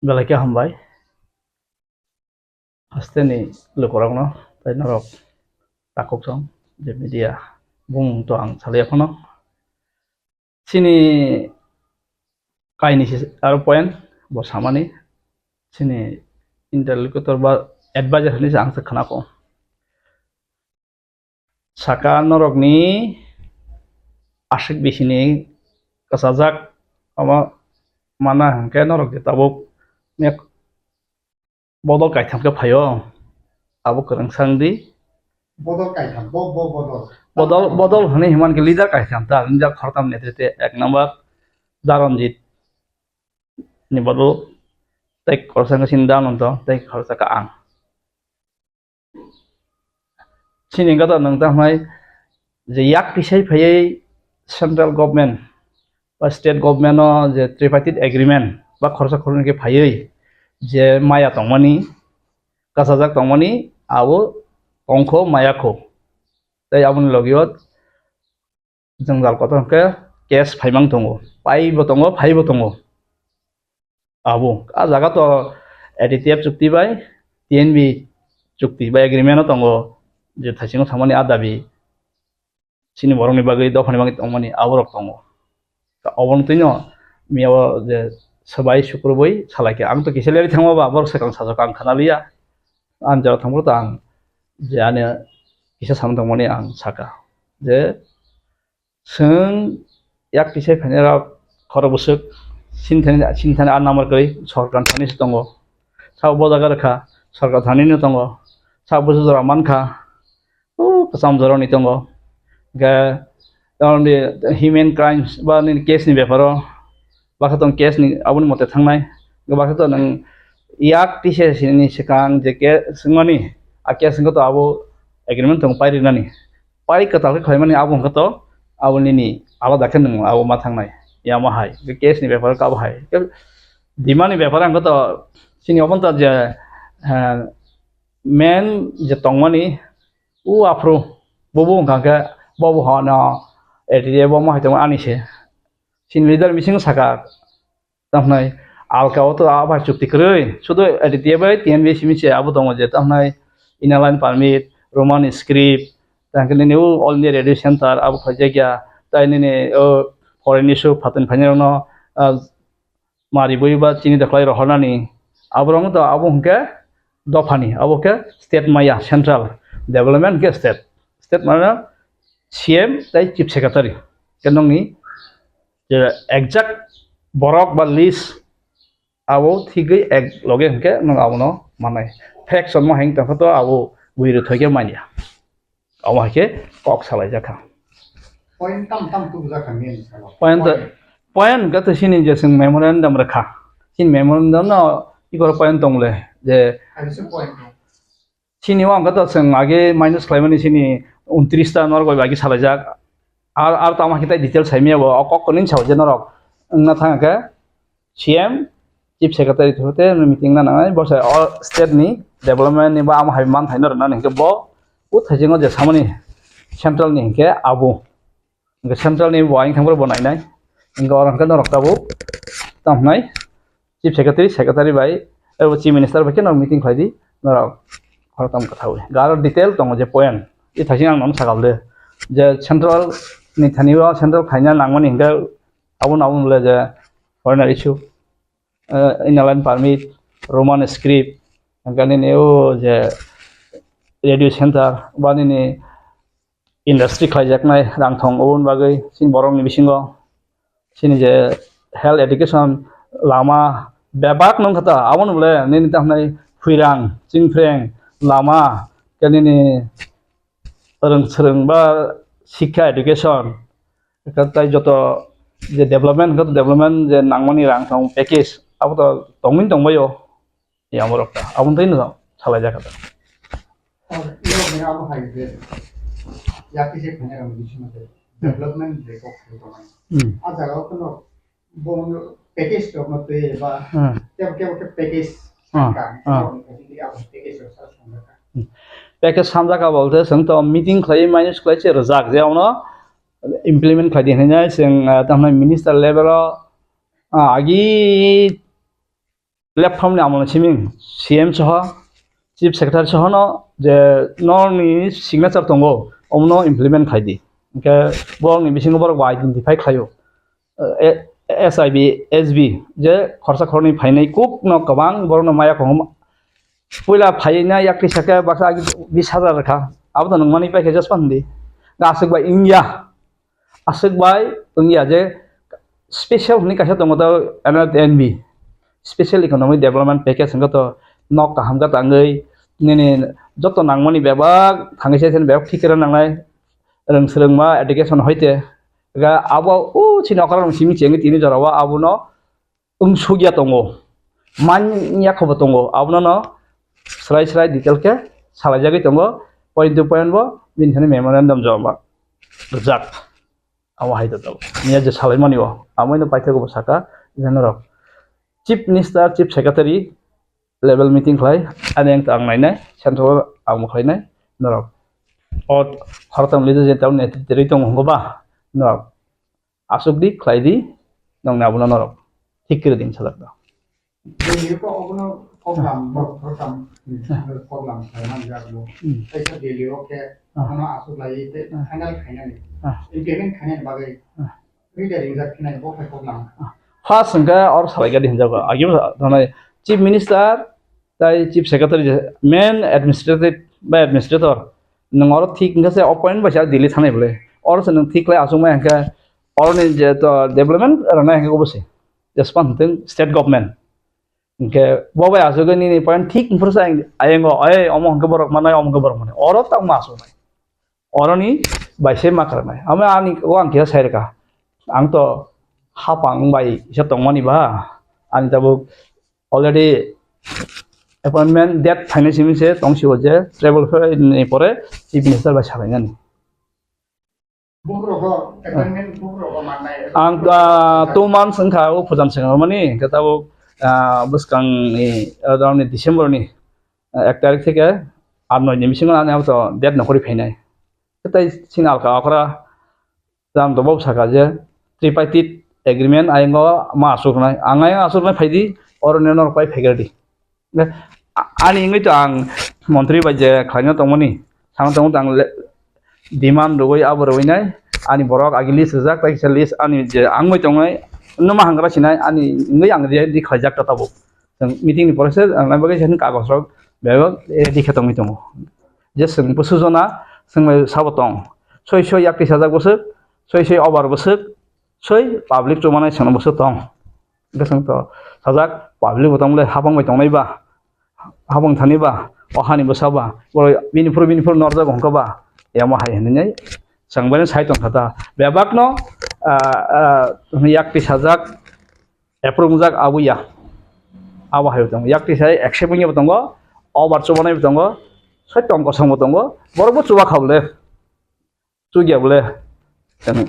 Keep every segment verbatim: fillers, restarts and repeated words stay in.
Belai khe hambai. Hasteni lukurokno tei norok takhuk song je media bumung to ang salai phano. Chini kainwi se aro point bo samani chini interlocutor ba advisor hinwi se ang se khna kho. Saka norokni aswk bisini kwchajak omo mana hwnkhe norok je tabuk mek bodol kaitham khe phaio, abo kwrwng sang di. Bodol kaitham, bo, bo bodol. Bodol, bodol hwnwi himani khe leader kaitham ta, leader khoroktham netrite ek number Daronjit ni bodol, tei khoroksa khe chini Danonto, tei khoroksa khe ang. Chini hwnkhe to nwng tamo hai je yak tisai phaiwi central government ba state government o je tripartite agreement ba khoroksa khoroknwi khe phaiwi je maya tongmani, kasajak tongmani abo tongkho mayakho. Tei aboni logio jwngjal kotor hwnkhe case phaimang tongo, paibo tongo, phaibo tongo. Abo a jaga to A D T F chukti bai T N B chukti bai agreement o tongo je thaisingo thangmani a dabi chini borokni bagwi dophani bagwi tongmani aborok tongo. Oboni twino miyao je swbai sukrubwi salai khe ang to kisa leri thangma ba borok swkang sajak ang khana liya. Ani jora thangphuru to ang je ani kisa samung tongmani ang saka je chwng yak tisai phainai rok khorok bwswk sinthani sinthani a number kwrwi sorkar thani se tongo. Sabo bo jaga rwkha sorkar thani no tongo. Sabo bwswk jora mankha. O kwcham jorani tongo. Hwnkhe tamoni human crimes ba nini case ni beparo bakha tong case ni aboni mote thangnai. Bakha to nwng yak tisa sini swkang je case swngmani a case wngkha to abo agreement tong pai rinani. Pai kwtal khe khlaimani abo wngkha to abo nini alada khe nwng abo ma thangnai. Yamo hai je case ni beparo kabo hai. Demand ni beparo wngkha to chini obo to je main je tongmani o aphuru bobo wngkha khe bobo hono A D A bo mohai tongma ani se. Chini leader mising saka tamhnai alka o to abai chukti kwrwi sudo A D A bai T N B simi se abo tongo je tamhnai Inner Line Permit, Roman Script, tangkhe nini o All India Radio Center abo khaijakya tai nini o foreign issue phatani phainairokno mari bui ba chini dokhwlai rohornani aborok to abo hwnkhe dophani abo khe state maya central development hwnkhe state state maya C M tei chief secretary khe nokni je exact borok ba list abo thigwi ek loge hwnkhe nwng abono manai faction mo heng tongkha to abo bui rwthoi khe manya. Omo hai khe kok salai jak kha. Point tam tam tubujak kha main salo. Point to, point hwnkhe to chini je chwng memorandum rwkha. Chini memorandum no ikoro point tong le je Hai se point tong. Chini o hwnkhe to chwng age minus khlaimani chini untris ta norok bai agi salai jak. Ar, ar tamo hai khe tai detail sai manya bo o kok kwnwi sao je norok wngna thang khe. C M, Chief Secretary thwte meeting na nangnai, bo sai all state ni development ni ba amo hai man thaino rwna ni hwnkhe bo o thaisingo je samani central ni hwnkhe abo. Hwnkhe central ni bo ayang thangphuru bo nainai. Hwnkhe oro hwnkhe norok tabuk tamo hwnai Chief Secretary, Secretary bai, abo Chief Minister bai khe norok meeting khlai di, norok khoroktham kwthaui. Hwnkhe aro detail tongo je point. I thaising ang nono sakal de. Je central ni thani o central khaina nangmani hwnkhe abo no abo le je foreigner issue. eh, Inner Line Permit, Roman Script, hwnkhe nini o je Radio Center, ba nini industry khlaijaknai rang thong, oboni bagwi chini borokni bisingo chini je health education lama bebak nung kha ta, aboni bole nini tamo hwnai Phuirang, Chingphreng, lama, khe nini rwng swrwng ba sikha education, tai joto je development, hwnkhe development je nangmani rang tong package, abo to tongmani tongbaio, ya borok ta, aboni twi no salai jak kha ta. Abo hai je, ya kisa khaina rang bisi mate, development je kok tongmani. Hmm. A jaga o kheno Bo package rok no twi ba Hmm. kebo kebo khe package Hmm. ka, Hmm. kebo khe abo package rok sa song ka. Package samjak ka bolte chwng to meeting khlai minus khlai se rwjak je ono implement khlai di hinai chwng, ah, tamo minister level o, ah, agi platform ni amol ni simi C M soho, Chief Secretary soho no je norni signature tongo, omono implement khai di. Hingke borokni bisingo borok bo identify khlaio. Eh, S I B, S B, je khorsa khorni phainai kuk no kwbang borokno maya kaham. Puila phaina yakri saka baksa agi bis hajar kha. Abo to nang mani paikha jaspan di. Aswk bai wngya. Aswk bai wngya je special hwnwi kaisa tongo ta N R N B, Special Economic Development Package hwnkhe to nok kaham khe tangwi nini joto nangmani bebak thangwi se bebak thik khe nangnai rwng swrwngma education hoite ga abo o chini okra rong simi chengwi tini jorao abono wng sugya tongo, man ya khobo tongo, abono no srai srai detail khe salaijagwi tongo, point to point bo bini thani memorandum joma rwjak. Abo hai to tongo. Niya je salaimani o, amo ino paithak bo saka, je norok Chief Minister, Chief Secretary level meeting khlai, ani ang to ang nainai, central ang bo khlainai, norok o khoroktham leader je tamo netriterwi tongo hwngo ba, norok aswk di khlai di, nongni abono norok thik kiri din sajak do. Delhi ko obono koklam, bok koklam, koklam khlai man jak bo. Hmm. Kaisa Delhi o khe, ah, obono aswk lai tei, ah, final khainani, ah, implement khainani bagwi, ah, leader ringjak khinai bo khai koklam. First hwnkhe or salai gadi hinjago. Agi thanai Chief Minister tai Chief Secretary je main administrative by administrator. Nwng oro thik hwnkhe se appoint bai sa Delhi thanai bole. Oro se nwng thik khlai aswk mai hwnkhe oroni je to development rwnai hwnkhe obo se. Jespan hwntwng state government. Hwnkhe bo bai aswk nini point thik phuru sa ayengo, "Ei, omo hwnkhe borok manai, omo hwnkhe borok manai." Oro tamo aswk nai. Oroni bai se ma kwrwnai. Amo ani o ang kisa sai rwkha. Ang to hapang bai kisa tongmani ba. Ani tabuk already appointment date phainai simi se tong si o je travel fair ni pore Chief Minister bai salainani. Bukrok o appointment bukrok o mannai. Ang, ah, two months wngkha o pujan sengmani, hwnkhe tabuk, ah, bwskang ni, ah, ni December ni, ah, ek tarik theke ar noi ni bisingo ani abo to date no kwrwi phainai. Tei chini alka okra jang to bo saka je tripartite agreement ayang o ma aswk nai, ang ayang aswk nai phaidi, oro ni norok pai phaikha di. Hwnkhe a-, ani wngwi to ang montri bai je khlaina tongmani, sana tongmani to ang le-, demand rwui abo rwui nai, ani borok agi list rijak, tai kisa list ani je ang bai tongnai, numa hangra sinai, ani wngwi ang ready khlaijak ta tabuk. Chwng meeting ni pore se ang nai bagwi se kagoj rok bebak ready khe tongwi tongo. Je chwng bwswk jona, chwng bai sabo tong, soi soi yak twi sajak bwswk, soi soi over bwswk, soi public chumanai chwngno bwswk tong. Hwnkhe chwng to sajak, public bo tongmole hapang bai tongnai ba, hapang thani ba, o hani bwsa ba, borok bini phuru bini phuru norjak hwnkha ba, yamo hai hinwi chwng bai sai tongkha ta. Bebak no, ah, ah, yak twi sajak, approve wngjak abo ya. Abo hai bo tongo. Yak twi sai accept wngya bo tongo, over chubanai bo tongo, soi tong kosong bo tongo, borok bo chuba kha bole. Chukya bole, chwng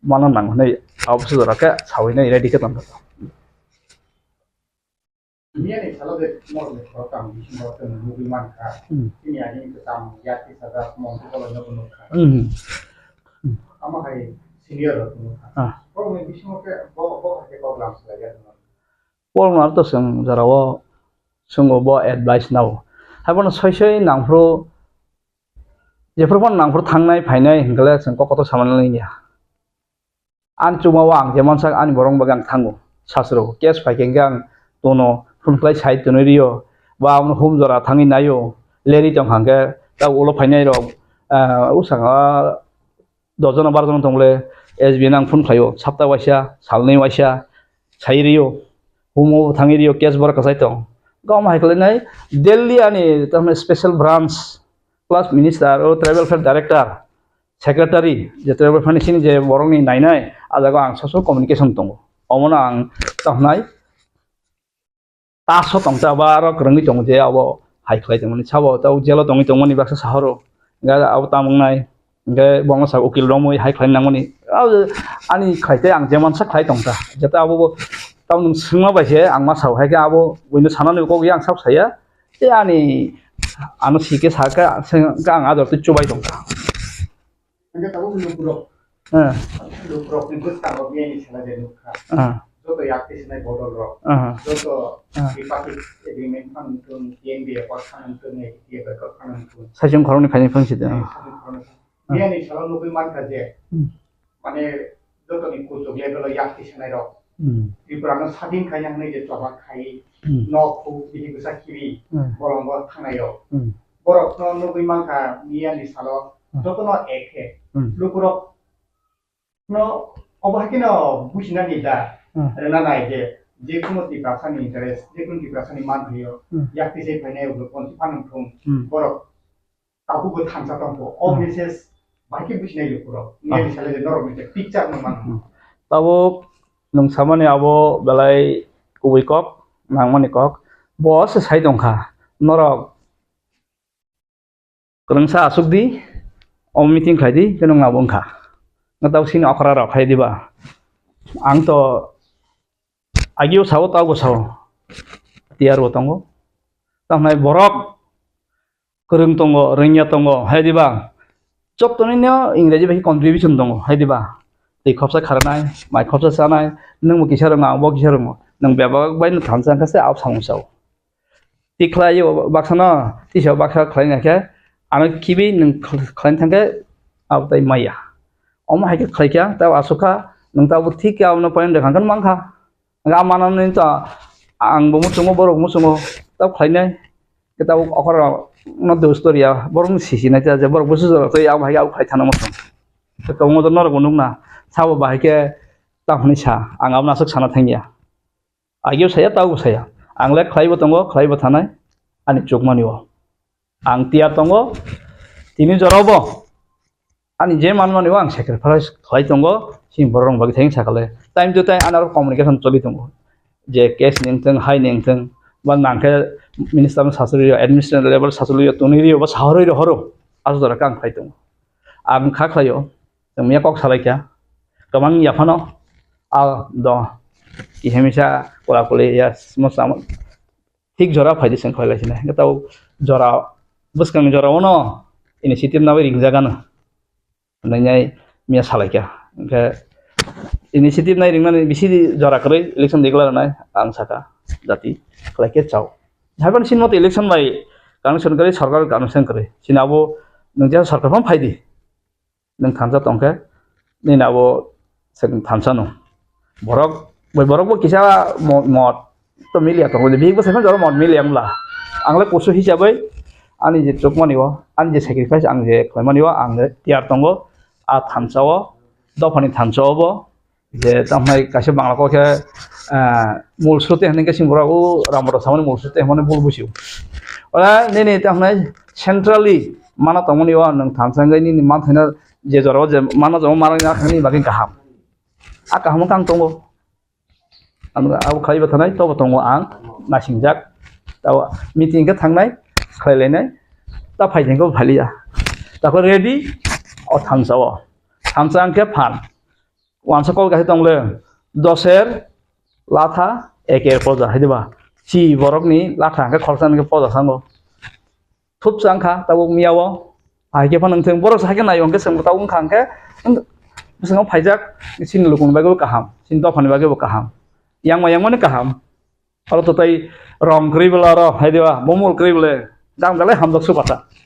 mano nang hwnwi abo se jora khe sawui nai ready khe tongkha. Miyani salo de mor de khoroktham bisingo chwng nugwi mankha. Hmm. Chini agini kwcham yati sajak mong khe bolai nogo nukha. Hmm. Amo hai senior rok nukha. Ah. Borokni bisingo khe bo, bo hai khe kok lam swlaiya. Borokno to chwng jorao chwngo bo advice nao. Haibono soi soi nangphru Jephru phano nangphru thangnai phainai hwnkhe le chwng kok kotor samani liya. Ani chukmao ang je mansak ani borok bagwi ang thango. Sasro case phaikhe hwnkhe ang tono phone khlai sai tonwi rio. Ba abono home jora thangwi naio. Leri tongkha hwnkhe ta ulo phainai rok, ah, usanga dojono barjono tongle S B nang phone khlaio. Sapta waisa, salnwi waisa sai rio. Home o thangwi rio case borok kwchai tong. Gom hai khlainai Delhi ani tamni special branch plus minister o tribal welfare director, secretary, je tribal welfare ni sini je borok ni nainai, a jaga ang soso communication tongo. Omono ang tamo nai taso tong ta ba aro kwrwngwi tongo je abo hai khlai tongmani sabo ta o jail o tongwi tongmani baksa sahoro. Ga abo tamung nai. Hingke bongno sa ukil romwi hai khlai nangmani. Abo ani khlai tei ang je mansa khlai tong ta. Jeta abo bo tamung swngma bai se ang ma sao. Hai khe abo buino sanani kok yang sab saya. Tei ani ano sike saka swngkha ang ador tei chubai tong ta. Hingke tabuk lukurok. Eh. Lukurok ni bwskango biyani sala je nukha. Eh. joto yakti sinai bodol rok, aha, joto, aha, tripartite agreement phang wngthung, T N B accord phang wngthung, A P T F accord phang wngthung. Saichung khoroknwi phainai phang sidi. Saichung khoroknwi phang. Aha. Biyani salo nugwi mankha je, hmm, mane jotoni kuchuk level o yakti sinai rok, hmm, Tripura no sadin khaina hwnwi je choba khai, hmm, nok huk bini bwsa khibi, hmm, bolongo thangnai rok. Hmm. Borok no nugwi mankha miyani salo, hmm, jotono ek khe, hmm, lukurok no obo hai kheno businani da, hmm, rwna nai je, je kuno Tiprasani interest, je kuno Tiprasani manthai o, hmm, yakti se phainai ulo ponti phanang thung, hmm, borok tabukbo thansa tongkho. O, hmm, message bai khe businai lukurok. Ah. Niyani sale je norok ni je picture no mano. Hmm. Tabuk nwng samani abo belai kubui kok, nangmani kok. Bo se sai tongkha. Norok kwrwngsa asuk di, o meeting khlai di, khe nwng abo wngkha. Nga tau sini okra rok khai diba. Ang to agio sao, taubo sao. Tiyar bo tongo. Tamhnai borok kwrwng tongo, rwngya tongo, hai diba? Jottoni no Ingreji bai contribution tongo, hai diba? Twi khopsa kharnai, mai khopsa chanai, nwng bo kisa rwngo, ang bo kisa rwngo. Nwng bebak bai no thansa wngkha se abo samung sao. Twi khlai o baksa no, tisa baksa khlai na khe, ano khibi nwng khlai thang khe abo tai maya. Omo hai khe khlai kha, tei asukha, nwng tabuk thik khe abono point rwkha hwnkheno mankha. Ga manani to ang bo muchungo, borok muchungo, tabo khlainai. Khe tabuk okora no dos toriya, borok ni sisi nai ta je, borok busu jora tei abo hai abo khai thana muchung. Khe tongo to norok bo nukna, sabo bahai khe tamo hinwi sa, ang abono aswk sana thangya. Agio saya, tabuk saya. Ang le khlaibo tongo, khlaibo thanai, ani chukmani o. Ang tiyar tongo, tini jorao bo ani je manmani o ang sacrifice khlai tongo, chini borok rok bagwi thang sakale. Time to time ani aro communication choli tongo. Je case ni wngthang, hai ni wngthang, ba nangkhe minister no sachuli o, administrative level sachuli o, tuni rio ba sahorwi rohoro, aso jora khe ang khlai tongo. Ang kha khlai o, chwng miya kok salai kha, kwbang yaphano, a do, kihemisa kola koli ya, simo samo, thik jora phaidi chwng khlai lai sini. Hwnkhe tau jora, bwskang jora o no initiative nawi ringjak ano. Hwnwi miya salai kha. Hwnkhe initiative nai ringnani bisi jora kwrwi election declare nai ang saka jati khlai khe chao. Haiphano sini moto election bai connection kwrwi, sorkar connection kwrwi. Sini abo nwng je sorkar phano phaidi. Nwng thansa tongkhe nini abo se thansa no. Borok, bai borok bo kisa mo-, mot to miliya tongo, bihik bo se jora mot miliya wngla. Ang le kusu hisabai ani je chukmani o, ani je sacrifice ang je khlaimani o, ang le tiyar tongo. A thansa o, dophani thansa o bo, je tamhai kaisa Bangla kok khe, ah, mul srote hwnwi khe sini borok o Rampada samani mul srote hwnmani bul busiu. Ora nini tamhai centrally mana tongmani o nwng thansa wngwi nini manthaino je jora o je mana jora o mana wngya khani bagwi kaham. A kaham wngkha ang tongo. Ang abo khlaiba thanai tobo tongo ang nasingjak. Tabo meeting khe thangnai, khlai lainai, ta phai thangkhe bo phaliya. Tako ready o thansa o. Thansa ang khe phan. Wansa kol kaisa tong le, doser latha, eker poja, hai diba? Chi borokni latha hwnkhe khoroksa hwnkhe poja sango. Thupsa wngkha tabuk miyao, hai khe phano wngthang, borok se hai khe naio hwnkhe chwng tabuk wngkha hwnkhe, bwskango phaijak, chini lukuni bagwi bo kaham, chini dophani bagwi bo kaham, yangma yangmani kaham. Aro to tei rong kwrwi bwla aro, hai diba, bo mol kwrwi bwle, jang belai hamjak su bata.